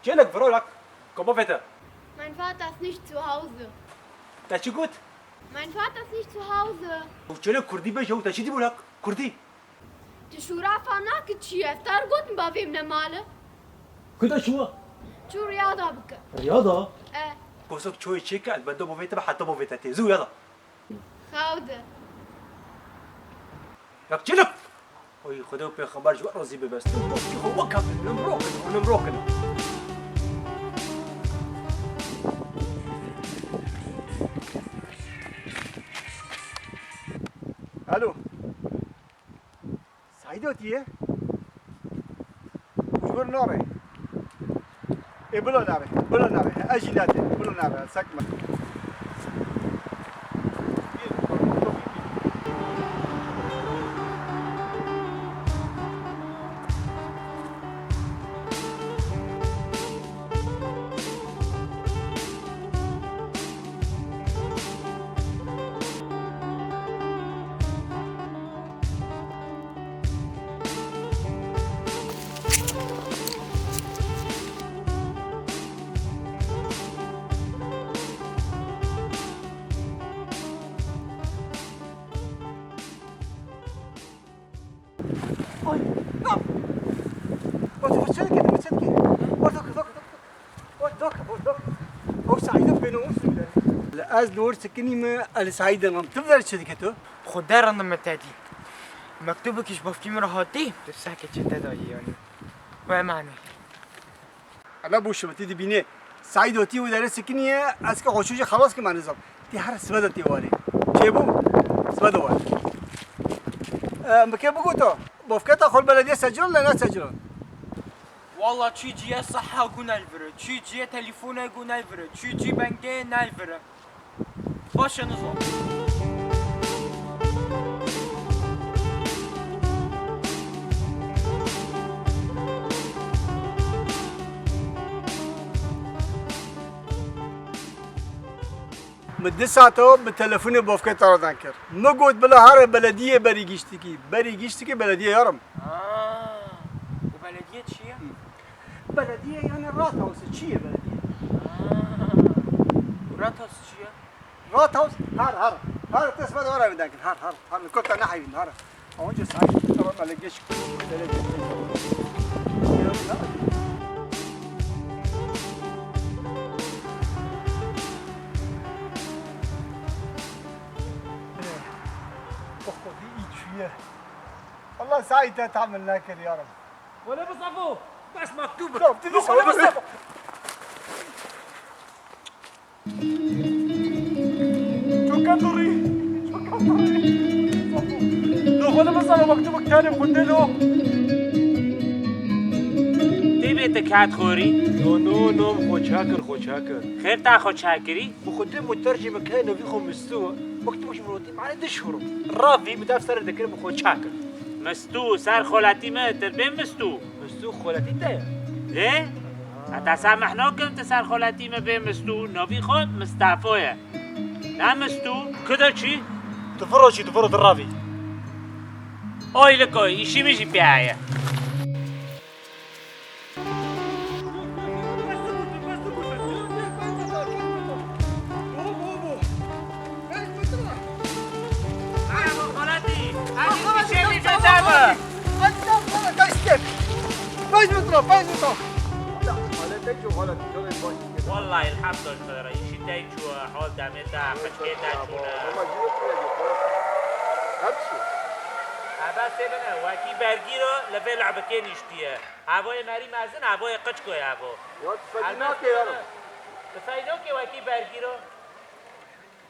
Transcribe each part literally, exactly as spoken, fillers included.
Gelek vira lak, koma vete. Mein Vater ist nicht zu Hause. Te çi got? Mein Vater ist nicht zu Hause. Gelek kurdî bêje û te çi dî bû lak? Kurdî. Tu şûra fa naki çi ye? Ter got min bavê min ne mali. Kuda çûwa? Çû riyada bike. Riyada? E. Kosok çoyê çêke, elbette bo vê te be, heta bo vê te tê. Zû yada. Xew de. Yak çilik! Oy, Xwedê û pêxember ji we razî be, bes. Bokî xwe wek hevdin, nimro kin, nimro kin. Alo. Saîd otiye? Ji wir nare. Ê, bilo nare, bilo nare. Ez jî nate, bilo nare. Sekme. Ay, lan! Bak, bak, çelik yedim, çelik yedim. Bak, bak, bak, bak. Bak, bak, bak, bak. O Saîd'in bênamus bile. Ez li wir sikinî me, el Saîd'in lan. Tu ver çi dike tu? Xwe derin me te dî. Mektubekî ji bavkî min re hatî. Tu seke çi te dayî yanî. We manî. Ela bû şibitî dibînê. Saîd û tî û derê sikiniye, ez ke xweşû jî xelas kim, ez nizam. Tî her sibe de tê warê. Çêbû? Sibe de warê. E, mi ke bigoto, bofketa xwe li belediye secilo le ne secilo? Walla çi cî ye seha ku nayvire, çi cî ye telefone ku nayvire, çi cî bengê nayvire. Baş e, nizam. Min du saeto bi telefonê bofkê te re deng kir. Min got bila here belediyê berî giştikî. Berî giştikî belediyê yarim. Aa, û belediye çi ye? Belediye yani Rathaus, çi ye belediye? Aa, û Rathaus çi ye? Rathaus, her, her. Her, tesma de oraya bir dakika. Her, her, her. Kota ne hayvin, her. Onca sahibi, tamam, hele geç. Hele geç. Oh, bir iç üye. Allah sahip de tahmin ne kır yarım. Wele bi safo. Bes mektub. Tamam, dedi sana bi safo. Çok kandırı. Çok kandırı. Lo, wele bi safo mektub kitabê xwe de lo. Tê bê te kat xorî? No, no, no, xwe çakir, xwe çakir. Xêr ta xwe çakirî? Bi xwe de mutercî min keye novî xwe mistu. Mektub ji min rotî mane dişurim. Ravî min def serê dikir bi xwe çakir. Mistû, ser xoletî me, tu bê mistû. Mistû xoletî te ye? Lê? Heta ser meh nakim tu ser xoletî me bê mistû, navî xwe Mistefo ye. Ne mistû? Kuda çi? Tu viro çi, tu viro tu ravî. Oy li koy, îşî min jî pê heye. Wallahî elhamdulillah, îşî te çû, hol demê te, qicê te çûne. Hebe sê bine, wekî bergîro li vê lehbikê niştiye. Hevoyê merî mezin, hevoyê qiçko ye hevo. Ya tu fedî nake ya. Tu fey nake wekî bergîro.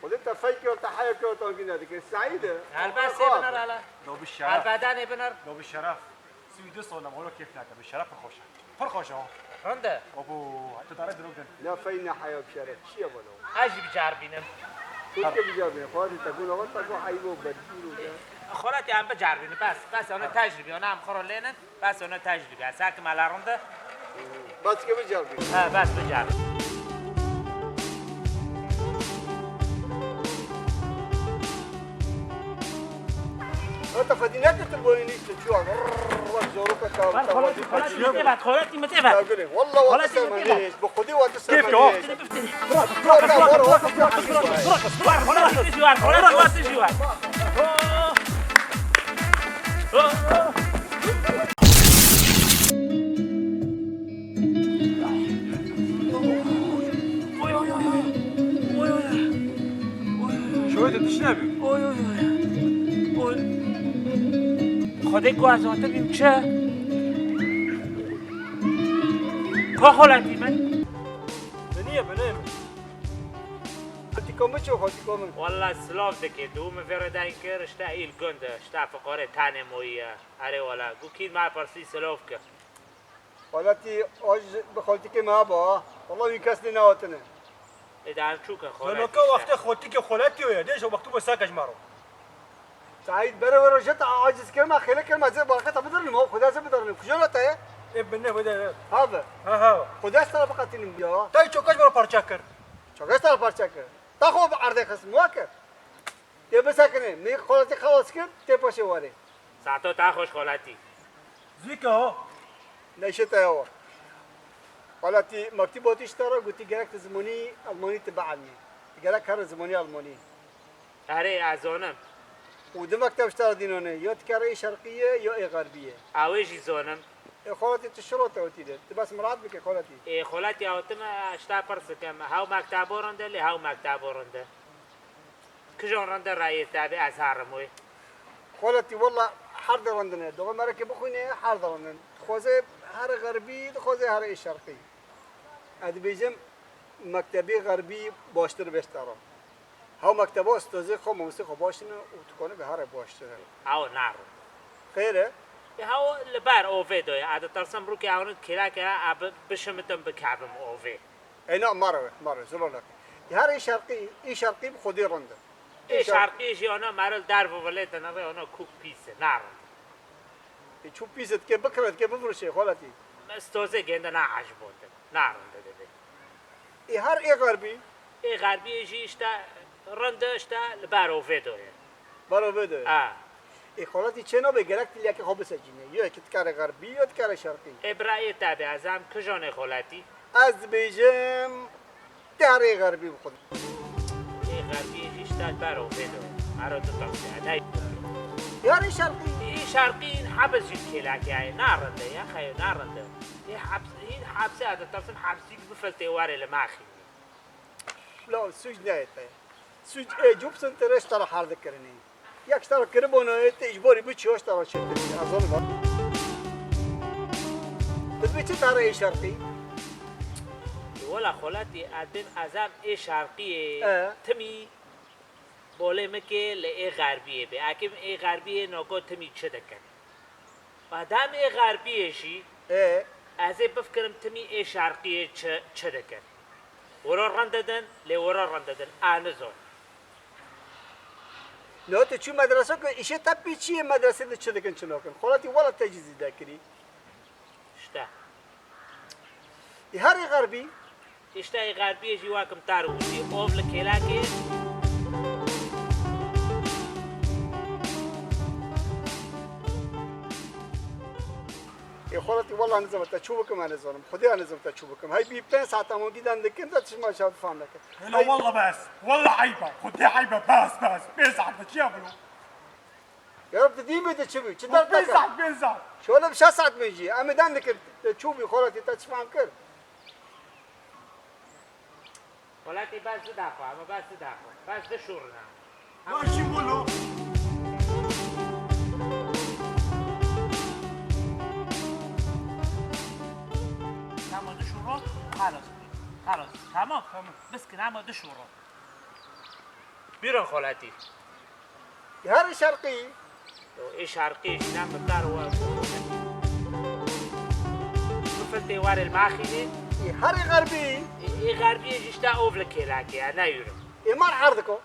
Xwedê te fey kir, te heya kir, te hingî nedikir. Seîd e. Helbet sê binir hele. Do bi şeref. Helbedanê binir. Do bi şeref. Sî û du sal e, welo kêf nake. Bi şeref pir xweş e. Pir xweş e. Rind e. Abo, tu dare dirok din. Ne fey ne heya bi şeref. Çi ye welo? Ez jî biceribînim. Xwedê biceribînim. Xwedê te guna, te got eybo bergîro de. Xwedê em biceribînin. Bes, bes, ona tecrübe, ona em xwe lênin. Bes ona tecrübe. Serkim ala rinde. Bas ki biceribî. Ha, bes biceribî. Hata fedî nekirtin boyun işte çuval. Xolati, xolati, min tê vat, xolati, min tê vat. Xolati, min tê vat. Bi xwedê we tu ser. Kêf ke, oh. Bırak, bırak, bırak, bırak, bırak, bırak, bırak, bırak, xolati, xolati, xolati. Oy, oy, oy, oy. Oy, oy, oy. Şöyle de düşünemiyorum. Oy, oy, oy. Oy. Xwedê ku ez hatibîm çi? Ka xwelatî min? Biniye, biniye. Xwetîko min çi, xwetîko min? Walla silav dike. Dû min vê re dayîn kir, işte îl gund e, işte fiqorê tanê moyî ye. Erê wala, gukîn ma persî silav ke. Xwelatî, aj bi xaltîkê me heba. Wala wî kes lê nehatine. Ê, de çûke xaltî. Xelaka işte. Wextê xaltîkê xaletî ye. Dêşo wextî bo seke ji me ro. Saîd bere were jeta aciz kirma, xêle kirma, zê baraketa bidirin, ma Xuda zê bidirin. Kujo la te ye? Ê, binne, bide, bide. Ha be. Ha, ha. Xuda sara biqetînim ya. Tay çoka ji me ro parça kir. Çoka sara parça kir. Ta xo bi erdê xist, muha kir. Tê bisekine, min xalatî xelas kir, tê paşê warê. Saeto te xweş xalatî. Zî ke ha. Neşe te ya. Xalatî mektîb hatî ji te re gotî gerek tu zimanî Almanî tu bielmî. Tu gerek here zimanî Almanî. Erê, ez zanim. Û du mekteb ji te re dînane, ya tu kere ê şerqî ye, ya ê xerbî ye. Ew ê jî zanim. Ê xalatî tu şiro te hatî de. Tu bes mirat bike xalatî. Ê xalatî hatime, ji te pirs dikim. Hew mektebo rinde, lê hew mektebo rinde. Kijan rinde rayê te be ez herim wê? Xalatî walla her de rindine. Doxê merekê bixwîne her de rindin. Dixwaze here xerbî, dixwaze here ê şerqî. Ez dibêjim mektebê xerbî baştir bêjte re. Hew mekteba ustazê xwe, mamostê xwe baş in û tu kanibî here baştir e. Ew narin. Xêr e? Ê, hew li ber ovê de ye. Ez ditirsim rûkê ew kêlekê e, ez bi-, bişimitim bikevim ovê. Ê na, mare we, mare, zor nake. Her ê şerqî, ê şerqî bi xwedê rind e. Ê şerqî jî ana mare li derve velê dinere, ana kûk pîs e, narind. Ê çû pîs e, dike bikire, dike bivirişe, xalatî. Stozê gênde na ecbotin, narind e dibê. Ê her ê xerbî? Ê xerbiyê jî işte rind e, işte li ber ovê de ye. Ber ovê de ye. Ha. Ê xalatî çê nabe, gerek tu liyekê xwe bisecîne. Yo yekî dikare xerbî, yo dikare şerqî. Ê bira ê te be, ez em kijan ê xalatî? Ez dibêjim, tu her ê xerbî bi xwe. Ê xerbî jî işte ber ovê de. Ero tu tavsiye, ne? Ê her ê şerqî? Ê şerqî hîn hebs jî kêlekê ye, narinde ya, xeyo narinde. Ê hebs, hîn hebsê, ez ditirsim hebsîk bifiltê were li me xînî. La, sûc neyê te. Sûc ê cû bisin, te rê ji te re her dikirinî. Yek ji te re kiribûna, ê te îcbarî biçî, ji te re çêtir. Ez zanim. Tu dibê çi te re ê şerqî? Wela xwelatî, ez dibêm ez em ê şerqiyê E? timî bolê min kê li ê xerbiyê bê. Ekim ê xerbiyê noko timî çi dikin? Madem ê xerbiyê jî, Ê? ez ê bifikirim timî ê şerqiyê çi, çi dikin. Wira rind didin, lê wira rind didin, ez nizanim. No tu çû medrese ku îşê te pê çi ye, medresê de çi dikin, çi nakin? Xwelatî wela te jî zêde kirî. İşte. Ê her ê xerbî? İşte ê xerbiyê jî wakim tar wî ov li kêlekê. Ê xwelatî wela nizanim te çû bikim, ez nizanim. Xwedê ez nizanim te çû bikim. Hey bî pênc saet em wî den dikin, te çima çav fam nekin. Hela wela bes. Wela eyb e. Xwedê eyb e. Bes, bes. Pênc saet de çi ya bilo? Ya Reb, tu dî bê tu çi bû? Çi derdek e? Pênc saet, pênc saet. Şöyle bir şey saat mı jî? Em ê den dikin. Te çû bî, xwelatî te çi fam kir? Xwelatî bes du daxwe, ama bes du daxwe. Bes du şûr ne. Başım bolo. Tamam, du şûr o. Halas. Halas. Tamam. Tamam. Bes ki ama du şûr o. Bîran xwelatî. Her şerqî. Ê şerqî jî ne miqdar we. Bifiltê warê li maxînê. Ê her ê xerbî. Ê, ê xerbiyê jî işte ov li kêlekê ye, ne yûrim. Ê mar her diko.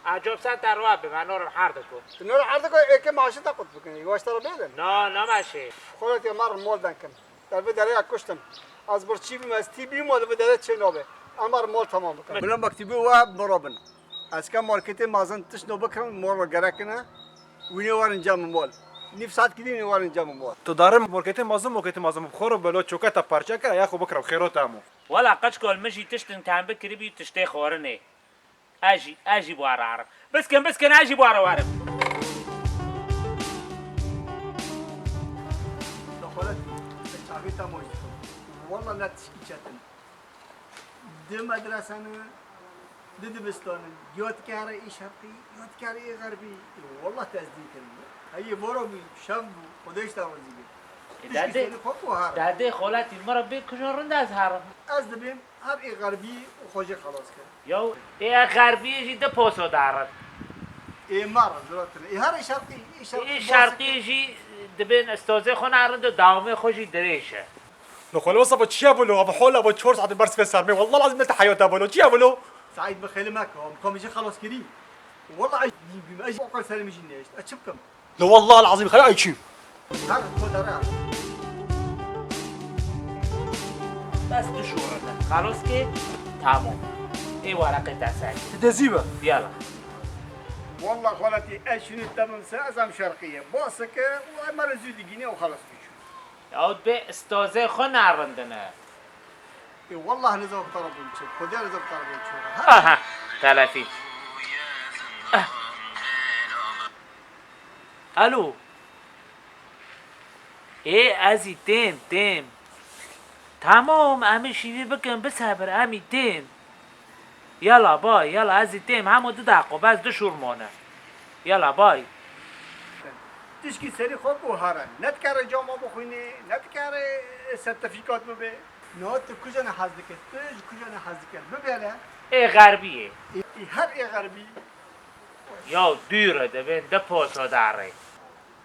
A job center wa bi, me norim her diko. Tu norim her diko, ê ke maaşê te qut bikin. Ê waştara bêdin. No, no maaşê. Xwelatî mar mol den kim. Te vê derê ya kuştim. Ez birçî bûm, ez tî bîm, û li vê derê çê nabe. Em ar mol tamam bikin. Bila mektîbê we mirabin. Ez ka marketê mezin tişt no bikirin, mol re gerekine. Wînê werin cem mol. Nîv saet gidînê warin cem û mor. Tu darim morketê mazlum, morketê mazlum. Xoro belo çoketa parçe kira, ya xo bikira, xêro tamo. Wela qeçkol, min jî tiştin tem bikiribî tiştê xorinê. Ez jî, ez jî bi we re herim. Biskin, biskin, ez jî bi we re werim. Xalet, çavê te moj dikim. Wela ne tişkî çetin. Di medrese ne, di dibistan in. Ya dikare ê şerqî, ya dikare ê xerbî. Wela te ez dî kirin. Heyê voro bî, şev bû, Xwedê ji te razî bî. Tişkî serî xwe ku her. Dadê Xoletî, min re bê kujo rind ez herim. Ez dibêm. Her ê xerbiyê û xwe jê xelas kir. Yaw, ê xerbiyê jî di poso darin. Ê me re, ziratin. Ê her ê şerqî, ê şerqî Ê şerqiyê jî dibên istozê xwe narin de dawamê xwe jî dirêj e. Li xwe li Safa çi ye bolo? Ava hola bo çor saet ber sifê sermê. Wallah lazim ne te heyata bolo. Çi ye bolo? Saîd bi xêli me ke, em kamê jê xelas kirî. Wallah ez dîn bîm, ez jî aqil serê min jî nehişt. Ez çi bikim? Li wallah lazim xera ay çî. Her kodara. Bes tu şûrine. Xalos ke tamam. Ê waraqê te ser. Dezî be. Yala. Wallah xalatî ez şûnê te bim se ez em şerqiye. Basike û em re zû digîne û xelas biçû. Ew dibê istozê xwe narindine. Ê wallah nizam tarafim çi. Xwedê nizam tarafim çi. Aha. Telefîn. Ah. Alo. Ê, ez î têm, têm. Tamam, em ê şîvî bikin, bisebir, em î têm. Yala, bay, yala, ez î têm, hemo du deqo, bes du şûr mane. Yala, bay. Tişkî serî xwe ku here. Ne dikare cama bixwîne, ne dikare sertîfîkat bibe. Niha tu kujane hez dikir, tu ji kujane hez dikir. Bibêre. Ê xerbiyê. Ê, ê her ê xerbî. Yaw dûr e, dibên di poso darê.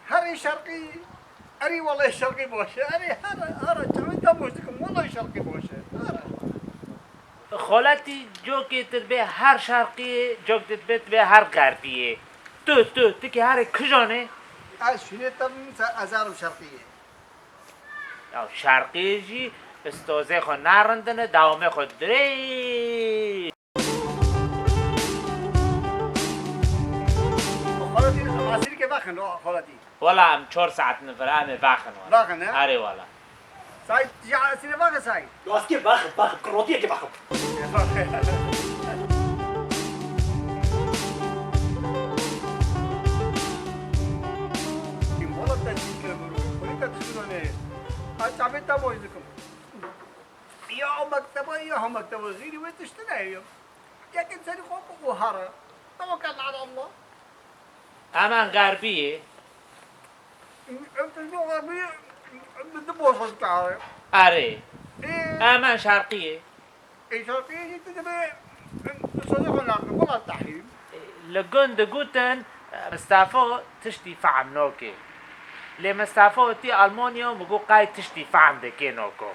Herê şerqî, erê welay şerqî baş e. Erê her, her çavê te baş dikim, welay şerqî baş e. Her. Xoletî cokê tu dibê her şerqiyê, cok tu dibê tu bê her xerbiyê. Tu, tu, tu ki herê kijan e? Ez şûnê te bim, se ez herim şerqiyê. Ya şerqiyê jî istozê xwe narindine, dawamê xwe dirê. Xalatî, asîrike vexin, o, xalatî. Wela em çor saet nifir em ê vexin wela. Vexin, he? Erê wela. Saîd, ji asîrê vexin Saîd. Gaskê vexin, vexin, kirotiyekê vexin. Wela te çî kir, xwîn te tiştî danê. Ez çavê te boş dikim. Ya o mekteba, ya o mekteba, xîrî wê tiştine ye. Yekê serî xwe bixwe here. Tewekel ala Allah. Hemen xerbiyê. Em tiştê xerbiyê, em di boş dikare. Erê. Ê. Hemen şerqiyê. Ê şerqiyê jî tu dibê, em, sazê xwe nakin, wela tehîm. Li gund digotin, Mistefo tiştî fehm nake. Lê Mistefo tî Almanya, min got qey tiştî fehm dike nako.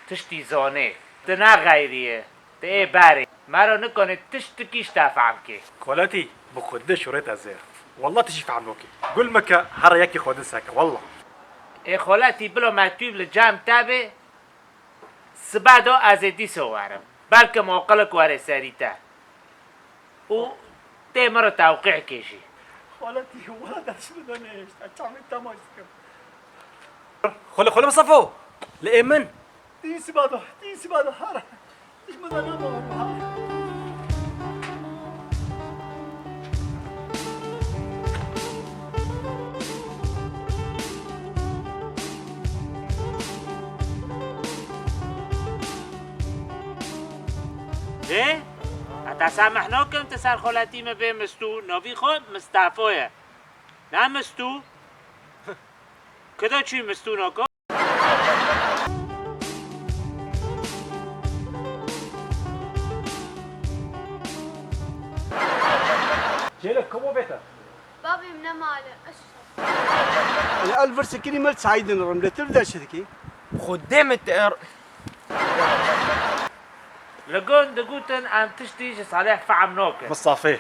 Tiştî zane. Tu ne xeyrî ye. Tu ê berê. Mero nikane tiştikî ji te fehm ke. Xalatî, bi Xwedê şûrê te zêr. Wallah tu jî fehm nake. Gul mike, here yekî xwe din seke, wallah. Ê xalatî, bila me tu li cem te be, sibe do ez ê dîso werim. Belkim aqilek were serî te. Û tê min re tewqîh kê jî. Xalatî, wela dest min de nehişt. Ez çavê te maç dikim. Xwele, xwele Mistefo. Li ê min. Tî siba do, tî siba do, hara. Tî siba do, hara. Lê, heta semeh nakim tu ser xalatî min bê Mistû, navî xwe Mistefo ye. Ne Mistû? Kida çûyî Mistû nako? Cêle, kamo vete? Babê min ne male, ez Li el vir sikirî me li Saîdin rim, li tir de çi dikî? Xwedê min te er- Li gund digotin em tiştî ji Salih fehm nakin. Mistefê.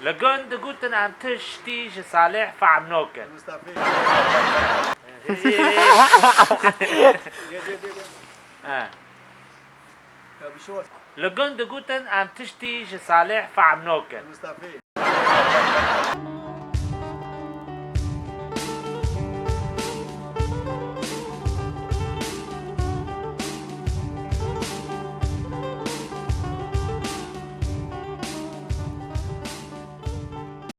Li gund digotin em tiştî ji Salih fehm nakin. Mistefê. He. Ya bir şey var. Li gund digotin em tiştî ji Salih fehm nakin. Mistefê.